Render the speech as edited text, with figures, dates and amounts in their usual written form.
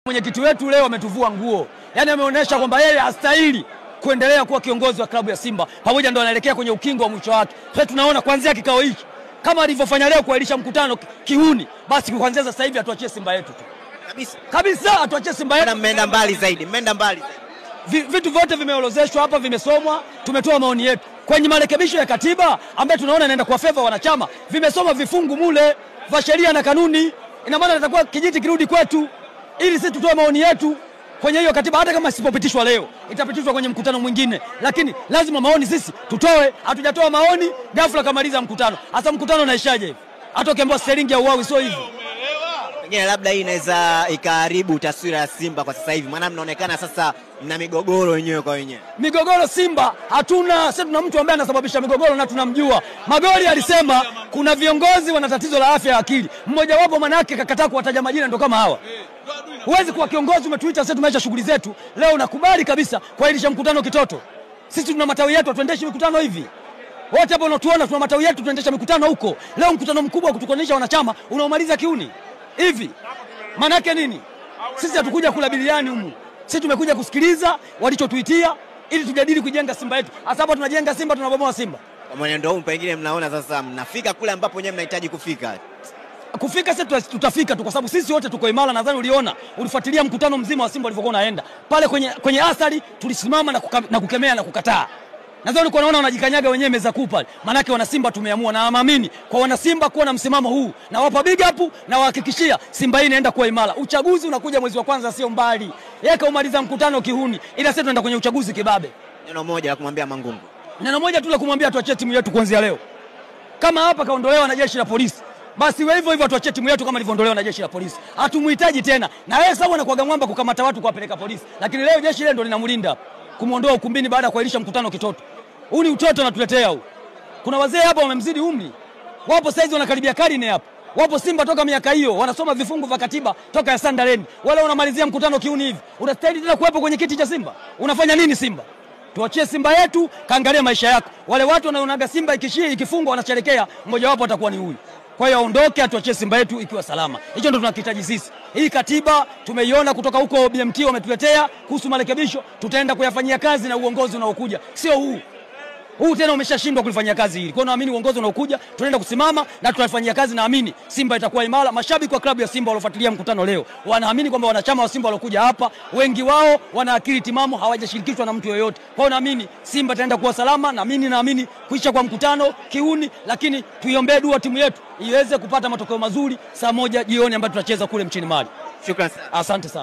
Mwenyekiti wetu leo ametuvua nguo. Yaani ameonyesha kwamba yeye hastahili kuendelea kuwa kiongozi wa klabu ya Simba. Pamoja ndo anaelekea kwenye ukingo wa mwisho wake. Sasa tunaona kuanzia kikao hiki kama alivyofanya leo kuahirisha mkutano kihuni, basi kuanzia sasa hivi atuachie Simba yetu tu. Kabisa. Kabisa atuachie Simba yetu. Na mmeenda mbali zaidi, mmeenda mbali zaidi. Vitu vyote vimeorozeshwa hapa, vimesomwa, tumetoa maoni yetu. Kwenye marekebisho ya katiba ambayo tunaona inaenda kwa favor wanachama, vimesoma vifungu mule vya sheria na kanuni. Ina maana itakuwa kijiti kirudi kwetu ili sisi tutoe maoni yetu kwenye hiyo katiba. Hata kama isipopitishwa leo, itapitishwa kwenye mkutano mwingine, lakini lazima maoni sisi tutoe. Hatujatoa maoni, ghafla kamaliza mkutano. Hasa mkutano unaishaje hivi? Hata ukiambiwa Sterling auawi sio hivi. Pengine labda hii inaweza ikaharibu taswira ya Simba kwa sasa hivi, maana mnaonekana sasa mna migogoro wenyewe kwa wenyewe. Migogoro Simba hatuna, sisi tuna mtu ambaye anasababisha migogoro na tunamjua. Magoli alisema kuna viongozi wana tatizo la afya ya akili. Mmoja wapo manake kakataa kuwataja majina, ndo kama hawa. Huwezi kuwa kiongozi umetuita sisi tumeacha shughuli zetu, leo unakubali kabisa kuahirisha mkutano kitoto. Sisi tuna matawi yetu, hatuendeshi mikutano hivi. Wote hapo unatuona tuna matawi yetu, tunaendesha mikutano huko. Leo mkutano mkubwa kutukonisha wanachama unaomaliza kiuni hivi. Manake nini? Sisi hatukuja kula biliani humu. Sisi tumekuja kusikiliza walichotuitia ili tujadili kujenga Simba yetu. Hasa hapa tunajenga Simba, tunabomoa Simba. Kwa mwenendo huu pengine mnaona sasa mnafika kule ambapo nyewe mnahitaji kufika. Kufika sisi tutafika tu kwa sababu sisi wote tuko imara. Nadhani uliona, ulifuatilia mkutano mzima wa Simba ulivyokuwa unaenda. Pale kwenye athari tulisimama na kukemea na kukataa. Nadhani ulikuwa unaona wanajikanyaga wenyewe meza kuu pale. Manake wana Simba tumeamua, na naamini kwa wana Simba kuwa na msimamo huu. Na wapa big up na wahakikishia Simba hii inaenda kuwa imara. Uchaguzi unakuja mwezi wa kwanza, sio mbali. Yeye kaumaliza mkutano kihuni, ila sisi tunaenda kwenye uchaguzi kibabe. Neno moja la kumwambia Mangungu. Neno moja tu la kumwambia, tuachie timu yetu kuanzia leo. Kama hapa kaondolewa na jeshi la polisi, basi wewe hivyo hivyo tuachie timu yetu kama ilivyoondolewa na jeshi la polisi. Hatumuhitaji tena. Na yeye sawa anakuaga mwamba kukamata watu kuwapeleka polisi. Lakini leo jeshi leo ndo linamlinda kumuondoa ukumbini baada ya kuahirisha mkutano kitoto. Huu ni utoto anatuletea huu. Kuna wazee hapa wamemzidi umri. Wapo saizi wanakaribia karne hapa. Wapo Simba toka miaka hiyo wanasoma vifungu vya katiba toka ya Sandaleni. Wale wanamalizia mkutano kiuni hivi. Unastahili tena kuwepo kwenye kiti cha Simba? Unafanya nini Simba? Tuachie Simba yetu, kaangalia maisha yako. Wale watu wanaonaga Simba ikishia ikifungwa wanasherehekea, mmoja wapo atakuwa ni huyu. Kwa hiyo aondoke, atuachie Simba yetu ikiwa salama. Hicho ndio tunakihitaji sisi. Hii katiba tumeiona kutoka huko BMT wametuletea kuhusu marekebisho, tutaenda kuyafanyia kazi na uongozi unaokuja. Sio huu. Huu tena umeshashindwa kulifanyia kazi hili. Kwa hiyo naamini uongozi unaokuja tunaenda kusimama na tutafanyia kazi, naamini Simba itakuwa imara. Mashabiki wa klabu ya Simba waliofuatilia mkutano leo wanaamini kwamba wanachama wa Simba waliokuja hapa wengi wao wana akili timamu, hawajashirikishwa na mtu yoyote. Kwa hiyo naamini Simba itaenda kuwa salama, na mimi naamini kuisha kwa mkutano kiuni, lakini tuiombee dua timu yetu iweze kupata matokeo mazuri saa 1 jioni ambayo tutacheza kule mchini Mali. Shukrani sana. Asante sana.